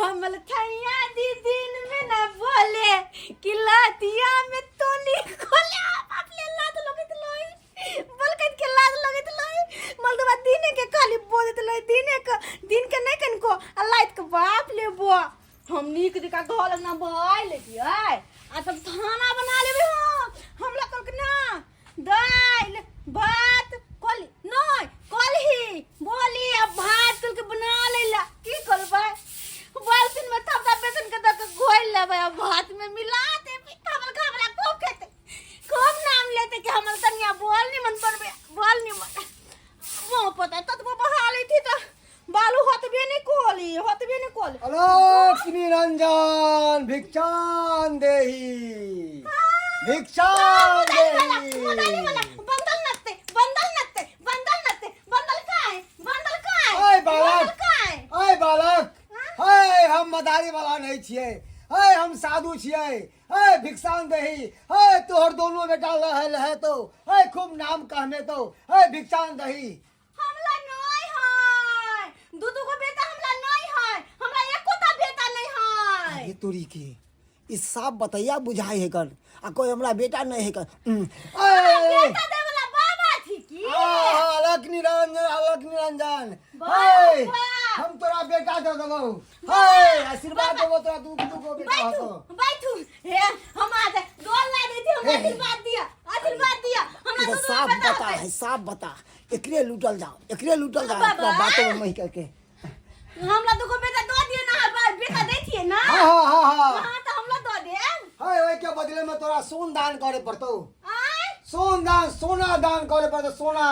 हमल थैया दी दिन में न बोले कि लातिया में तोली खोले। बाप ले लात लगैत लई बलकत के लात लगैत लई मलदबा दिने के खाली बोलत लई दिने के दिन के नहीं कनको आ लात के बाप ले बो हम नीक जकाँ घर अंगना बहाय लेतियै आ तब खाना बना लेबै। हम हमरा कहलकै ना दालि भात कल नहीं कलही बोली आ भात कहलकै बना लै ला। की करबै बाल्टीन में थपड़ा बेसन के दऽ के घोरि लेबै आ भात में मिला देबै। हमर घबरा खूब खेतै खूब नाम लेतै कि हमर कनिया बोल निमन बनबै बोल निमन मुँह पता ततबो बहा लैती तऽ बालू होतबे नहि कोली होतबे नहि कोली। अलोक निरंजन भिक्षान देही भिक्षान देही। बंदल नत्ते बंदल नत्ते बंदल नत्ते बंदल काय बंदल काय ओए बालक। बंदल काय। अय बालक हे हम मदारी वाला नहीं छियै हे हम साधु छियै हे भिक्षान दही हे तोहर दोनों बेटा लहे लहे तो हे खूब नाम कहने तो हे भिक्षान दही। हमला नहीं है दू दू गो बेटा हमला नहीं है हमरा एको टा बेटा नहीं है। ये तोरी के ई साफ बतैया बुझाई है कन आ कोई हमरा बेटा नहीं है कन। ए बेटा दे वाला बाबा थी की अलग निरंजन अलग निरंजन बाबा। हे हम तोरा बेटा दे देबौ हे आशीर्वाद देबौ तोरा दू दू गो बेटा बैठू होतो। बैठू हे हम आ जाए गोल ला देती हम हे। आशीर्वाद दिया आशीर्वाद दिया हमरा ई दू तो दू गो साफ बेटा बता होतै। है साफ बता एकरे लूटल जाओ एकरे लूटल जाओ बाबा। अपना बातों में मही करके हमरा दू गो बेटा दो दियो ना बेटा दै छियै ना। हाँ हाँ हाँ हाँ हाँ तो हमरा दो दे। हे ओइ के बदले में तोरा सोन दान करे पड़तौ। आय सोन दान सोना दान करे पड़तौ सोना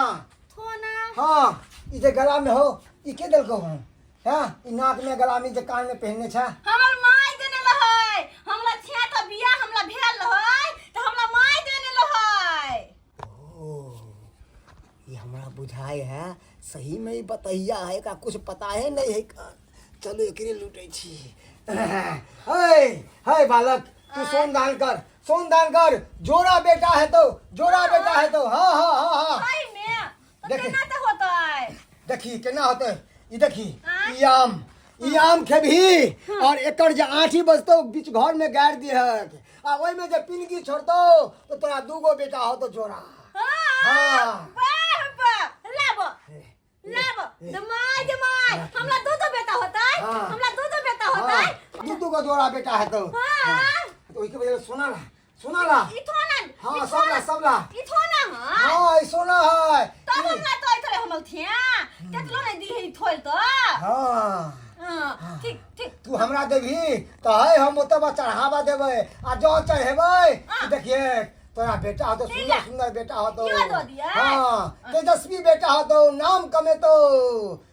थोना। हाँ ई जे गला में हो ई के देलकौ हन हाँ ई नाक में गला में जे कान में पहनने छा हमर माय देने रहै हमरा छे तो बियाह हमरा भेल रहै तऽ हमरा माय देने रहै। ओ ये हमरा बुझाए है सही में ई बतैया है का कुछ पता है नहीं है का। चलो एकरे लूटे छी। हे हे बालक तू सोन दान कर सोन दान कर जोड़ा बेटा है तो जोड़ा बेटा है तो हाँ हाँ हाँ हाँ सही में तो देखे। केना तऽ होतै। देखी केना होतै ई देखी आँय? ई आम खेबही और एकर जे आँठी बचतौ बीच घर में गाड़ि दिहक आ ओहिमे जे पिनगी छोड़तौ तो तोरा दूगो बेटा होतो जोड़ा। हाँ हाँ। वाह वाह लाबो लाबो जमाई जमाई हमरा दू दू बेटा होतै। हाँ। हमरा दू दू बेटा होतै। हाँ, दू दू गो जोड़ा बेटा है तो। हाँ। तो ओहिके बदले सोना ला सोना ला। ई थोना हाँ ई सब ला थोना सब ला। ई थोना हाँ। हाँ ई सोना है। तब हमरा तो ऐतरे हमल थिया तेतलो नहीं दी है थोल तो। हाँ हाँ ठीक ठीक तू हमरा देबही तो है हम ओतबा चढ़ावा देबै आ जौ चढ़ेबै हाँ। देखिए तोरा बेटा होतो ठीक सुंदर है। सुंदर बेटा होतो। इहो दऽ दियै। हाँ तेजस्वी बेटा होतो नाम कमेतो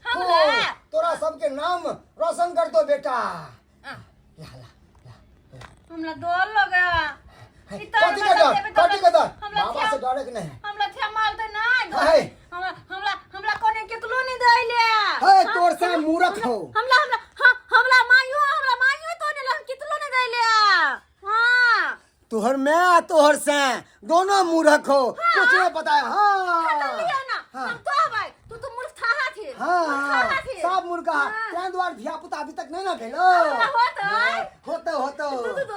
हमरा? खूब, तोरा सबके नाम रोशन करतो बेटा। हाँ। ला ला ला ला। हमरा डर लगे। हे, ई तर कथी के डर देबै तऽ कथी के डर हमरा बाबा से डरे के नहीं। हमरा थिया माल तऽ नहीं हे। हमरा हमरा हमरा कोने केकरो नहीं दैले। हे तोर से मूर्ख हो। हमरा हमरा हाँ हमरा माइयो हमरा माइयो तो नहीं हम कितलो नहीं दैले। हाँ तोहर मैं आ तोहर से दोनों मूर्ख हो कुछ नहीं पता है। हाँ लिया ना हाँ। हम तो भाई तू तो मूर्ख था थी हाँ मूर्ख हाँ थी। सब मुर्गा हाँ। तें द्वार धिया पुता अभी तक नहीं ना भेलो। हमरा होतै। होतो होतो दू दू दो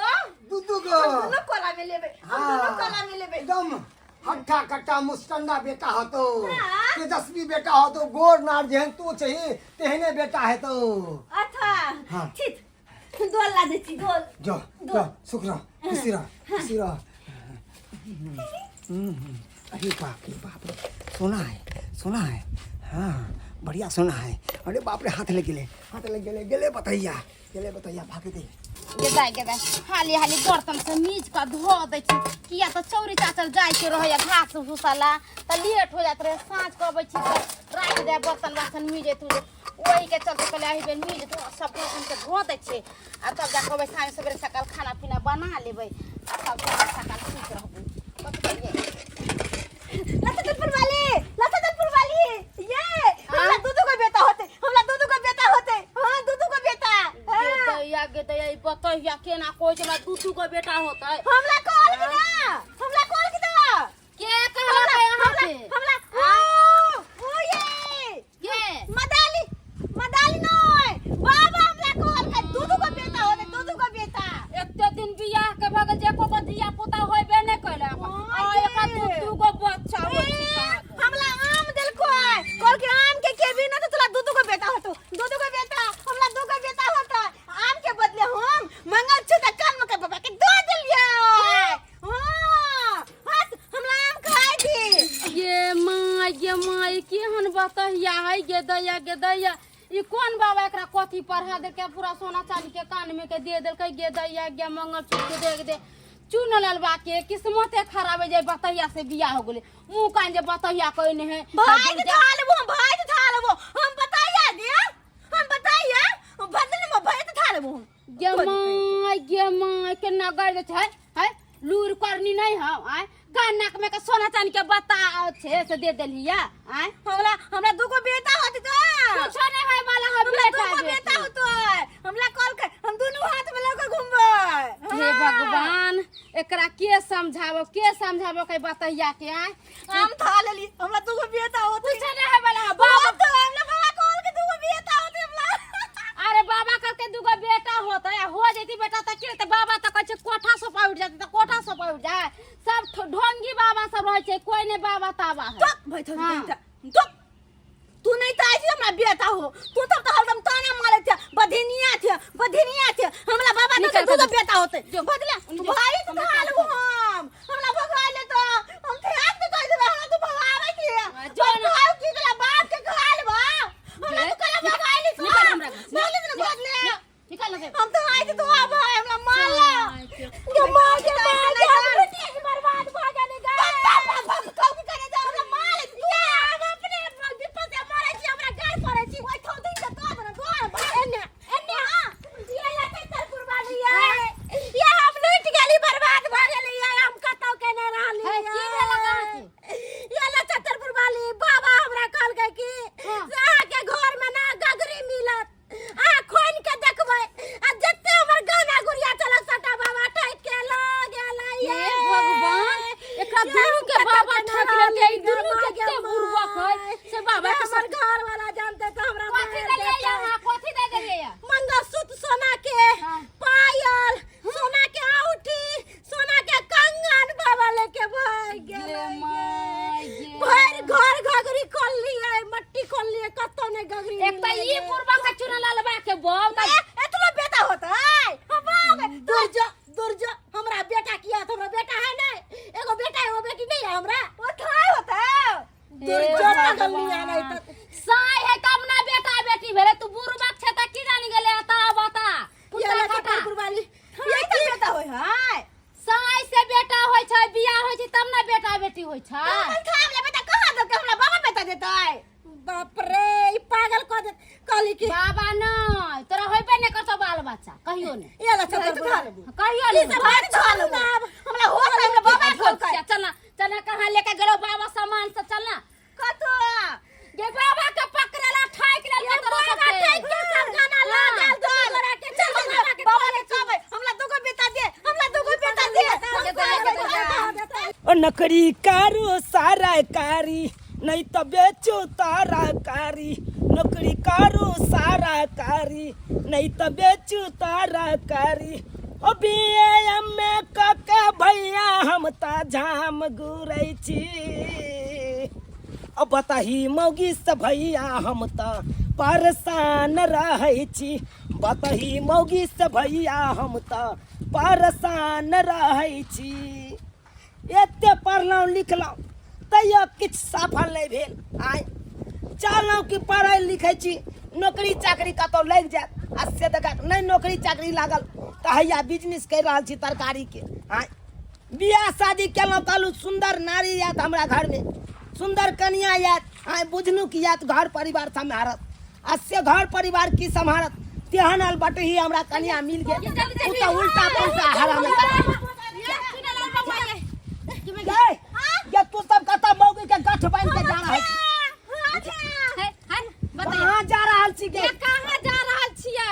दू दू गो हम दोनों कोला में लेबै हम दोनों कोला में लेबै। एकदम हट्ठा कट्टा मुस्टंडा बेटा होतो हाँ। तेजस्वी बेटा होतो गोर नार जेहन तू छही तेहने बेटा हेतो। अच्छा हाँ। ठीक गोल ला दै छी गोल। जो जो सुख रह खुशी रह खुशी रह। अरे बाप रे बाप रे सोना है सोना है हाँ बढ़िया सोना है। अरे बाप रे हाथ लग गेले हाथ लग गेले गेले बतैया गेले बतैया भागे दे। गेदाय गेदाय हाली हाली बर्तन से मीज के धो दै छी किया तऽ चौरी चाचर जाय के रहैया घास भूसा ला तऽ लेट हो जाइत रहे साँझ के अबै छी तऽ राखि दे बर्तन बासन मीजैत उजैत ओही के चलते कहलियै एहि बेर मीज धो सब बर्तन के धो दै छियै आ तब जाके अबै साँझ सबेरे सकाल खाना पीना बना लेबै आ तब जाके सकाल सुति रहबै। कथी कहलियै? लता चलपुर वाली लता चलपुर वाली ये हमरा दू दू गो बेटा होते हमरा दू दू गो बेटा होते। हाँ दू दू गो बेटा। हाँ। गेदैया गेदैया ई बतैया केना कहै छै हमरा दू दू गो बेटा होतै। हमरा कहल कि ना हमरा कहल कि ना के कहलकै अहाँके? हमरा ओ ओ ये के मदाली मदाली नहीं बाबा हमरा कहल कि दू दू गे माई, केहन बतहिया है गे दैया, गे दैया। ई कोन बाबा एकरा कथी पढ़ा देलकै? पूरा सोना चांदी के कान में के दे देलकै गे दैया गे। मंगलसूत्र के दे दे चुन ललबा के किस्मते खराब है जे बतहिया से बियाह हो गेलै। मुंह कान जे बतहिया कोई नहीं है। भाई के था लेबो, भाई के था लेबो। हम बताइया दे, हम बताइया बदले में भाई के था लेबो। गे माय, गे माय, केना गाड़ि दै छै है। लूर करनी नहीं हौ आय। कान नाक में के सोना चांदी के बता छै से दे देलिया आय। हमरा हमरा दुगो बेटा होत तो। कुछो नहीं होय वाला है। हमरा बेटा दुगो बेटी। बेटा होत, हमरा कॉल कर, हम दोनों हाथ में लके घूमबै। हे भगवान, एकरा के समझाबो, के समझाबो के बतैया के आय? हम था लेली, हमरा दुगो बेटा होत। कुछो नहीं होय वाला है बाबा बाबा। तो हमरा बाबा कॉल के दुगो बेटा होत हमरा। अरे बाबा करके दूगो बेटा होते आ हो जैती बेटा त के त बाबा त कहै छै कोठा सोपा उठ जाते त कोठा सोपा उठ जाए। सब ढोंगी बाबा सब रहै छै, कोई नहीं बाबा ताबा है। चुप भाई थोड़ी। हाँ। बेटा चुप, तू नहीं तो ऐसी हमरा बेटा हो। तू तब तो हरदम ताना मारे थे, बधिनिया थे, बधिनिया थे। हमरा बाबा तो निकल दूगो कर दे। बेटा होते। जो। बदले जो। भाई तो हमरा था काम हम हमरा भगा ले तो हम ध्यान से कह देबे। हमरा तू भगावे के जो ना। भाई की तोरा बाप के कहल बा हमरा तू कल भगा ले। निकल हमरा घर से। बोले ना बदले। निकल ना। हम तो आए तो आब हमरा मारला। के के मार के मार के हम बेटी के बर्बाद भ गेली गे। बाप बाप कहू की करे जा हमरा मार तू। हम अपने विपद से मारै छी, हमरा गार पड़ै छी। ओइ थौ दिन के तो बना दो एने एने। हां ये लते तर कुर्बानी ये ये हम लूट गेली, बर्बाद भ गेली ये। हम कतौ के नै रहली। हे, की भेल अहाँके? ये लते तर कुर्बानी बाबा हमरा कहलकै कि से अहाँके घर में ना गगरी मिलत, आ खोन के देखबै आ जते हमर गाना गुड़िया चलक सटा बाबा ठक के ल गेलै। हे भगवान, एकरा दुनू के बाबा ठक लेलकै। ई दुनू कते बुड़बक है से बाबा के हमर घर वाला जानते त हमरा कथी मार देलियै देतै। अहाँ? कथी दे देलियै? मंगलसूत्र, सोना के हाँ। पायल, सोना के औंठी, सोना के कंगन बाबा लेके भाग गेलै। गे माय गे। भरि घर घघरी खोललियै, मट्टी खोललियै, कतौ नहि घघरी एक तऽ मिललै। ई बुड़बक के चुनल बा के बौ ए, एतनो बेटा होता है हम बाप दुर्जो दुर्जो। हमरा बेटा किया त हमरा बेटा है नहीं, एगो बेटा एगो बेटी नहीं है हमरा। वो थाय होता है दुर्जो पागल नहीं आना तक। साय है तब ना बेटा बेटी भेले। तू बुड़बक छै त की जानी गेले अता बता। ये कुत्ता लड़का खटा। कुर्बानी ये की बेटा होय है? साय से बेटा होय छै, बियाह होय छै तब ना बेटा बेटी होय छै। हम थाम ले बेटा कहाँ देलकै? हमरा बाबा बेटा देतै। बाप रे, ई पागल कह दे। कहली कि बाबा नहीं तोरा होइबे नहीं करतो बाल बच्चा कहियो नहीं। ये लच्छा तर कुर्बानी कहियो की नहीं। सब बात छोड़ू ना अब। हमरा होश है, हमरा बाबा कहलकै। चलना चलना, कहाँ लेके गेलो बाबा सामान से? चलना। कतो? गे बाबा के पकड़ेला ठाक लेलकै तोरा बाबा सबके। ठैक के सब गाना ला हाँ। गेल दुनू गोरा के। चल बाबा के बाबा के कहबै हमरा दुगो बेटा दे, हमरा दुगो बेटा दे। ओ नौकरी करो सारा कारी, नहीं तो बेचो तारा कारी। नौकरी करो सारा कारी, नहीं तो बेचो तारा कारी। ओ बी एम ए क के भैया हम ता झाम गुरै छी। ओ बताही मौगी से भैया हम त परेशान रहै छी। बताही मौगी से भैया हम त परेशान रहै छी। एते पढ़लहुँ लिखलहुँ तैयो किछु सफल नहि भेल। आइ चाहलहुँ कि पढ़ै लिखै छी, नौकरी चाकरी कतहु लागि जायत, आ से देखा नहि नौकरी चाकरी लागल तऽ हैया बिजनेस करि रहल छी तरकारीके। आँय बियाह शादी केलहुँ, कहलहुँ सुन्दर नारी आयत हमरा घरमे, सुन्दर कनिया आयत, आँय बुझनुक आयत, घर परिवार सम्हारत, आ से घर परिवार की सम्हारत? तेहन अलबटही हमरा कनिया मिल गेल, ओ तऽ उल्टा पुल्टा हरामी। गे ये तू सब कतऽ मौगी के गठ बांधि के जा रहल छी? कहाँ जा रहल छी गे? कहाँ जा रहल छियै?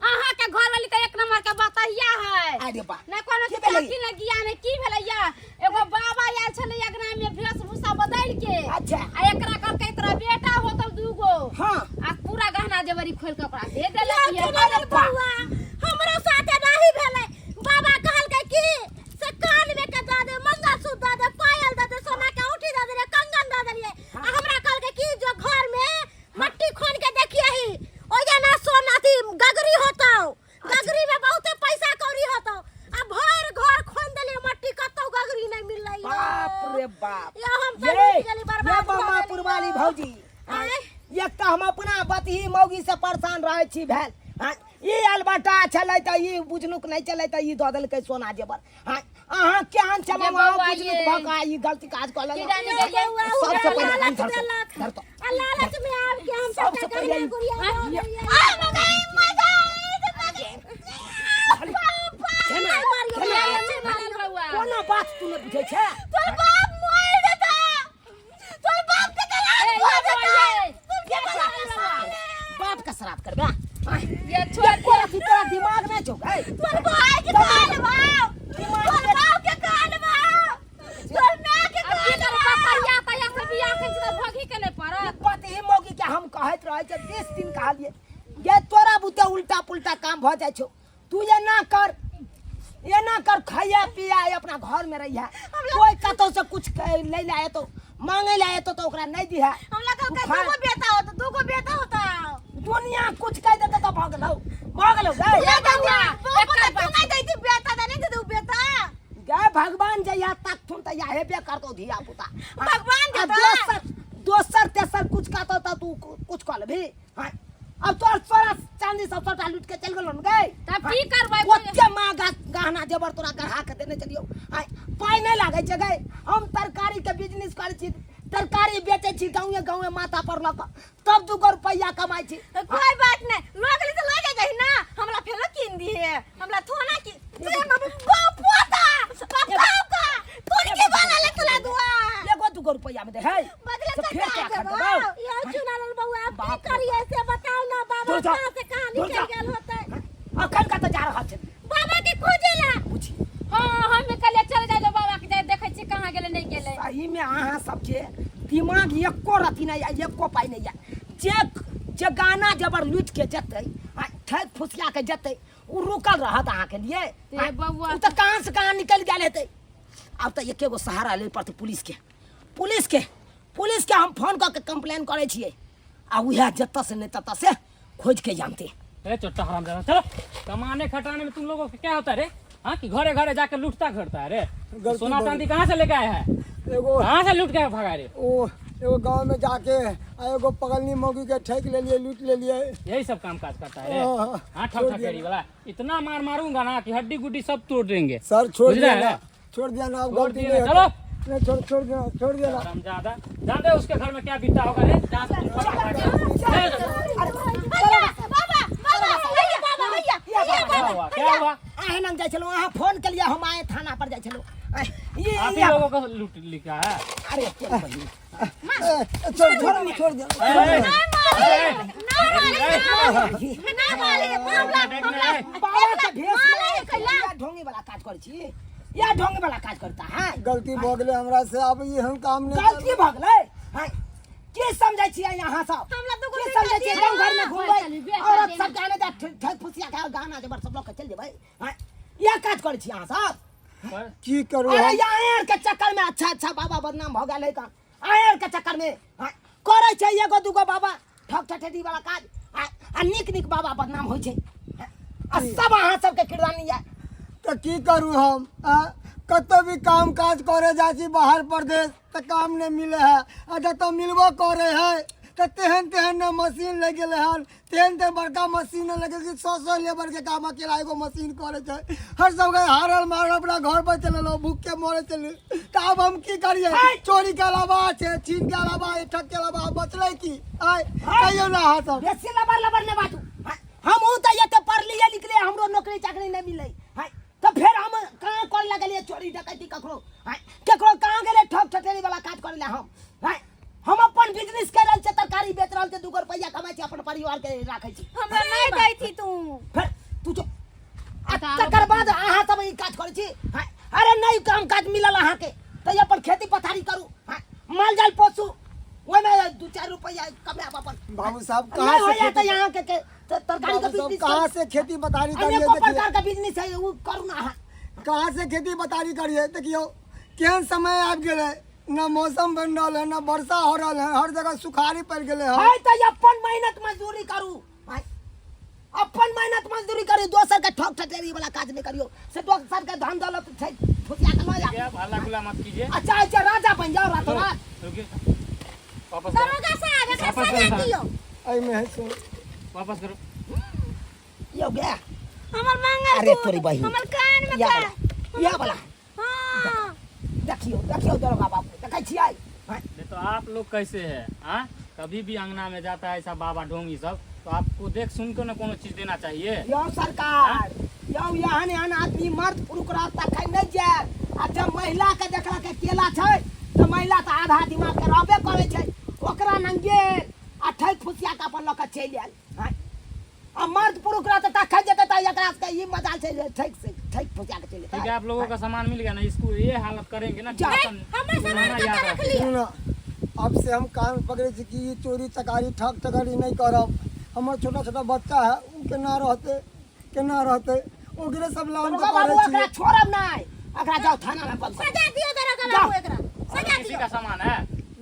अहाँ के घर वाली तऽ एक नंबर के बतहिया है। अरे बा, ने कोनो की भेलै? चाकी ने ज्ञान है। की भेलैया, एगो बाबा आयल छलै अंगना में वेशभूषा बदलि के। अच्छा। आ एकरा कहलकै तोरा बेटा होतौ दूगो। हाँ। आ पूरा गहना जेवरी खोलि के ओकरा दे देलक ये। अरे बा। बौआ, हमरो साथे नाही भेलै। बाबा कहलकै कि से कान में के दऽ दे मंगलसूत्र, दऽ दे पायल, दऽ दे सोना के औंठी, दऽ दे कंगन दऽ देलियै। आ हमरा कहलकै कि जो घर में मट्टी खोन के देखियही, ओइजा ना सोना अथी गगरी होतौ, गगरी में बहुते पैसा कौड़ी होतौ। आ भरि घर खोन देलियै मट्टी, कतौ गगरी नहि मिललै। बाप रे बाप। बाप। या हम ये सब लूट गेली ये बर्बाद भऽ बम्मा गेली पुरवाली यौ। भौजी आँय? एक तऽ हम अपना बतही मौगी से परेशान रहै छी भेल। आँय, ई अलबटा छलै तऽ ई बुझनुक नहि छलै तऽ ई दऽ देलकै सोना जेवर। आँय, अहाँ केहन छलहुँ? ये अहाँ बौआ बुझनुक ये। भऽ कऽ ई गलती काज कऽ की लेलहुँ। जाने गेलियै? बौआ, सबसँ ओ पहिले लालच धर तो, देलक। धर तो। आ लालच में आबि के हम सबसँ सबटा पहिले गहना ई- गुड़िया दऽ आँय? देलियै। आ मगई मगई मगई केना? मारियो, केना? Mario, Mario. बौआ कोनो बात तू नहि बुझै छै। तोर बाप मर जेता, तोर बाप के तलाक ए, भऽ ये जेता। बौआ, ये। तोर के बला बाप के श्राप करबे? आँय, ये छोड़ एको रत्ती तोरा दिमाग नहि छौ गै? तोर भाई के कान भाव, तोर बाप के कान भाव, तोर माय के अब की कान करबै? भाव। कहिया तहिया से बियाह केने छी तऽ भोगही के नहि पड़त। पति मौगी के हम कहैत रहै छै, 20 दिन कहलियै ये तोरा बुते उल्टा पुल्टा काम भऽ जाइ छौ, तू एना कर एना कर, खाइया पिया अपना घर में रहिया, कोई कतौ से कुछ लै ला एतो, मांगे ला एतो तऽ ओकरा नहि दिहा। हमरा तू कहलकै खा। दूगो बेटा होता, दूगो बेटा होता। दुनिया कुछ कह देते तऽ भऽ गेलौ, भऽ गेलौ गै। ये बौआ, बौआ, एकर तू नहीं दैती बेटा, दे नहीं देती बेटा। गै भगवान जहिया तकथुन तहिया हेबे करतौ धिया पुता। भगवान आ देता। दोसर दोसर तेसर कुछ कहतौ तऽ तू कुछ कऽ लेबही? हाँ, अब तोर सोना चांदी सब सबटा लूट के चल गेलो न गै। तब की करबै? ओते महंगा गहना जेवर तोरा गढ़ा के देने चलियौ। आय पाइ नहि लागै छै गै। हम तरकारी के बिजनेस करै छी, तरकारी बेचै छी गाँवे गाँवे माथा पर लऽ कऽ, तब दूगो रुपैआ कमाइ छी। कोई बात नहीं, लऽ गेली तऽ लऽ जाइ जाही ना, हमरा फेरो कीन दिहे, हमरा थोना की तू बाप पोता बाप का तोर के बना ले तोला दुआ एगो दूगो रुपैआ में दे है बदले से फेर कटा क्या देबो। खरीदबौ? यो चुना लाल बौआ, आब की बाप रे। करिए से बताओ ना बाबा। दूर जा, कहाँ से कहाँ दूर निकल जा। गेल होतै? अखन कतऽ जा रहल छै? बाबा के खोजे ला। पूछी। हाँ, हम कहलियै चल जाय बाबा के, जाय देखै छी कहाँ गेलै नहि गेलै। सही में अहाँ सबके दिमाग एको रति नहीं है, एको पाई नहीं है। जे जे गाना जबर लूट के जेतै आ ठक फुसिया के जेतै, उ रुकल रहत अहाँके लिए? ते बौआ। उ तऽ कहाँ से कहाँ निकलि गेल हेतै। आब तऽ एके गो सहारा लै पड़तै पुलिस के, पुलिस के, पुलिस के हम फोन कऽ के कंप्लेन करै छियै आ उएह जतऽ से नहि ततऽ से खोज के जानते। अरे चोट्टा हरामजादा, चलो। कमाने खटाने में तुम लोगों को क्या होता है रे? हाँ, कि घरे घरे जाके लूटता घरता है रे? गलती सोना बहुत। चांदी कहाँ से लेके आया है? एगो कहाँ से लूट के भगा रे? ओ एगो गांव में जाके आ एगो पगलनी मौगी के ठेक लेलिए, लूट लेलिए। यही सब काम काज करता है रे? हाँ, हाँ, ठक छोड़ ठकेरी दिया। वाला इतना मार मारूंगा ना कि हड्डी गुड्डी सब तोड़ देंगे। सर छोड़ बुझ रहे दिया ना, हैं? छोड़ दिया ना, अब छोड़ गलती दिया नहीं ना, होता। चलो। नहीं, छोड़ छोड़ दिया, छोड़ दिया ना। हरामजादा, जान दे उसके घर में क्या बीता होगा रे, जा तुम फट फट के। भैया, बाबा बाबा भैया, बाबा भैया भैया। क्या हुआ, क्या हुआ? अहें लग जाइ छलहुँ, अहाँ फोन केलियै, हम आए थाना पर जाइ छलहुँ। आँय, ई आप ही ई- लोगों को लूट लिखा है। अरे तोरी बहिन। ए, छोड़ दिया, छोड़ दिया। ए, ना मारे, ना मारे, हमरा हमरा बाबा के भेष मारे में कैला। या ढोंगी वाला काज करै छी, या ढोंगी वाला काज करता है। गलती भऽ गेलै हमरा से, अब ई हम काम नहीं गलती भऽ गेलै? हाँ, की समझै छियै अहाँ सब? हमरा दूगो की बेटा समझै छियै? दिअ। गाँव घर में घूमबै, चली, बेटा औरत देना। सब के आने ठक फुसिया के गाना जबर सब लऽ के चलि जेबै? हाँ, इएह काज करै छी अहाँ सब? की करू अरे हम? यहाँ आर के चक्कर में अच्छा अच्छा बाबा बदनाम भऽ गेल है कन। आयर के चक्कर में, हाँ, करै छै एगो दूगो बाबा ठक ठठेरी वाला काज आ नीक नीक बाबा बदनाम होइ छै आ सब अहाँ सबके किरदानी यऽ। तऽ की करू हम? आ कतौ भी काम काज करे जाइ छी बाहर परदेश तऽ काम नहि मिले है, आ जतऽ मिलबो करे है तऽ तेहन तेहन ने मशीन लागि गेलै हन, तेहन तेहन बड़का मशीन लागि गेल कि सौ सौ लेबर के काम अकेला एगो मशीन करे छै। हर सबके हारल मारल अपना घर पर चलि एलहुँ, भूख के मरे चलि। तऽ आब हम की करियै? चोरी के अलावा छै, छीन के अलावा, ठक के अलावा बचलै की? आय कहियौ ने अहाँ सब। बेसी लबर लबर नहि बाजू। हमहूँ तऽ एते पढ़लियै लिखलियै, हमरो नौकरी चाकरी नहि मिललै है, तऽ फेर हम कहाँ करे लगलियै चोरी डकैती ककरो? है, केकरो कहाँ गेलै ठक ठठेरी वाला काज करे ला हम? है, हम अपन बिजनेस कर रहल छियै, तरकारी बेच रहल छियै, दूगो रुपैआ कमाइ छी, अपन परिवार के राखै छी। हमरा नहि दै छी तू। फेर तू चुप। आ तकर बाद अहाँ सब ई काज करै छी? हैं? अरे नहि काम काज मिलल अहाँके तऽ अपन खेती पथारी करू, हैं? माल जाल पोसू, ओहिमे दू चारि रुपैआ कमायब अपन। बाबू साहब नहि कहाँ से होइया तऽ खेती अहाँके के तरकारी के बाबू साहब बिजनेस कहाँ से खेती पथारी करिए? अनेको देखिए प्रकार के बिजनेस है, ओ करू ना अहाँ। कहाँ से खेती पथारी करिए? देखियौ केहन समय आबि गेलै, न मौसम बनि रहल है, न वर्षा हो रहल है, हर जगह सुखाड़ी पड़ि गेलै हन। है तऽ अपन मेहनत मजदूरी करू, है अपन मेहनत मजदूरी करू, दोसर के ठक ठटेरी वाला काज नहि करियौ, से दोसर के धन दौलत छै फुसिया के लऽ ठीक है, जाओ। अब हल्ला गुल्ला मत कीजिए। अच्छा अच्छा, राजा बन जाओ रातों रात। रुकिए, वापस करो। दरोगा साहब, एकरा वापस सजा करो। दियौ। एहिमे है सो। वापस करो। यौ गे। हमर मंगल अरे तोरी बहिन। हमर कान में या का वाला, या वाला। हाँ। देखियौ देखियौ दरोगा बाबू, देखै छियै? हाँ। नहीं तो आप लोग कैसे है? हाँ, कभी भी अंगना में जाता है ऐसा बाबा ढोंगी सब, तो आपको देख सुन के ना कोनो चीज देना चाहिए। यौ सरकार यौ, एहन एहन आदमी मर्द पुरुष रहत तखन नहि जायत, आ जब महिला के देखला के केला छै तऽ महिला तऽ आधा दिमाग के रहबे करै छै, ओकरा नंग गेल आ ठकि फुसिया के अपन लऽ के चलि आयल। हाँ? आ मर्द पुरुष रहत तखन जेतै, तऽ एकरा सबके ई मजाल छै जे ठकि से ठकि फुसिया के चलि ठीक है, जेतै। आप लोगों का सामान मिल गया ना, इसको ये हालत करेंगे ना कि जा। अपन हमर सामान पुराना कतऽ याद रखली? सुनू ना, अब से हम कान पकड़े छी कि ई चोरी चकारी ठक चकारी नहीं करब। हमर छोटा छोटा बच्चा है, उ केना रहते, केना रहते? ओकरे सब ला हम दरोगा तऽ बाबू, करै एकरा छियै। छोड़ब नहि, एकरा जाउ थाना में बंद करू। सजा दियौ दरोगा जाओ। बाबू, एकरा और सजा किसी दियौ। का सामान है?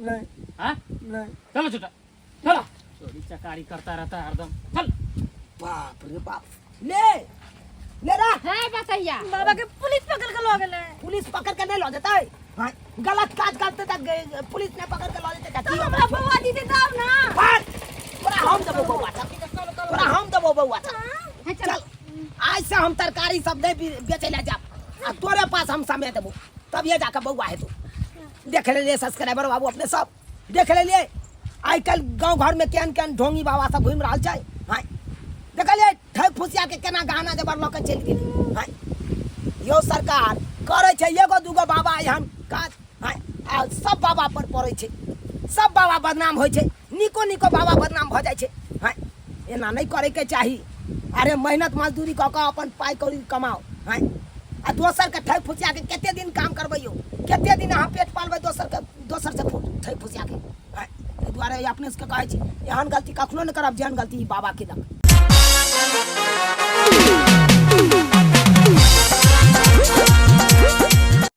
नहीं। हाँ? नहीं। चलो छोटा, चलो, चोरी चकारी करता रहता है हरदम, चल। बाप रे बाप, ले ले रख। है बतैया। बाबा के पुलिस पकड़ के लऽ गेलै। पुलिस पकड़ के नहीं लऽ जेतै? हाँ, गलत काज करते तऽ पुलिस नहि पकड़ के लऽ जेतै तऽ तो की? हमरा बौआ दीदी दब ना। भाग! तोरा हम देबो बौआ, चल। तोरा हम देबो बौआ, चल। है चल। चल, आज से हम तरकारी सब नहीं बेचै लए जाब आ तोरे पास हम समय देबो, तब ये जाके बौआ हेतौ। देख लेलियै सब्सक्राइबर बाबू, अपने सब देख लेलियै, आइ काल्हि गाँव घरमे केहन केहन ढोंगी बाबा सब घुमि रहल छै। हाँ, देखलियै ठकि फुसिया के केना गहना जेवर लऽ के चलि गेलै। हाँ यौ सरकार, करै छै एगो दूगो बाबा एहन काज, हाँ, आ सब बाबा पर पड़ै छै, सब बाबा बदनाम होइ छै, नीको नीको बाबा बदनाम भऽ जाइ छै। हाँ, एना नहि करैके चाही। अरे मेहनत मजदूरी कऽ कऽ अपन पाइ कौड़ी कमाउ। हाँ, आ दोसरके ठकि फुसिया के कते दिन काम करबै यौ? कते दिन अहाँ पेट पालबै दोसरके, दोसरसँ ठकि फुसिया के? हाँ, ताहि दुआरे अपने सबके कहै छी, एहन गलती कखनो नहि करब जेहन गलती ई बाबा केलक।